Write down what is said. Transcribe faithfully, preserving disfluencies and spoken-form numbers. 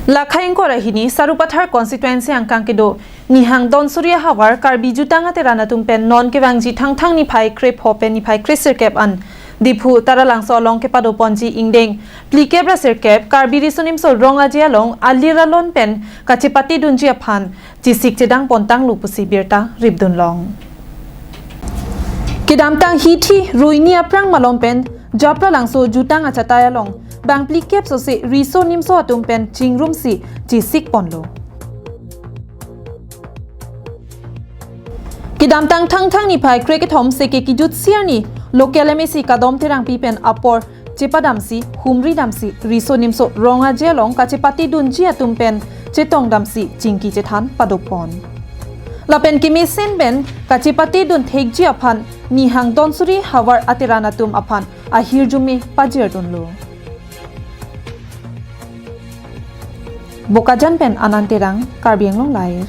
Lakhai ingkoi ra hini Sarupathar constituency angkang kedo Nihang Donsuri ahavar Karbi Jutang ateran atum pen non kevangji Thangthang niphai krepho pen niphai kresirkep an Diphu Taralangso along kepadoponji ingdeng phlikep ra sirkep Karbi Riso Nimso Rong Aje along alir alon pen kachepatedunji aphan chesik chedang pontanglo pusi birta ripdunlong. Kedamtang hithi ruini aphrang malom pen Japralangso Jutang achatai along bang phlikep sose riso nimso atum pen chingrumsi chesik ponlo. Kedamtang Thangthang niphai krekethom seke kejutsi arni local M A C Kadom Terangpi pen apor chepadamsi humri damsi Riso Nimso Rong Aje along kachepatedunji atum pen chetongdamsi chingki chethan padopon. Lapen kemesen pen kachepatedun thekji aphan Nihang Donsuri havar ateran atum aphan ahirjume pajirdunlo. Bokajan pen Anand Terang, Karbi Anglong Live.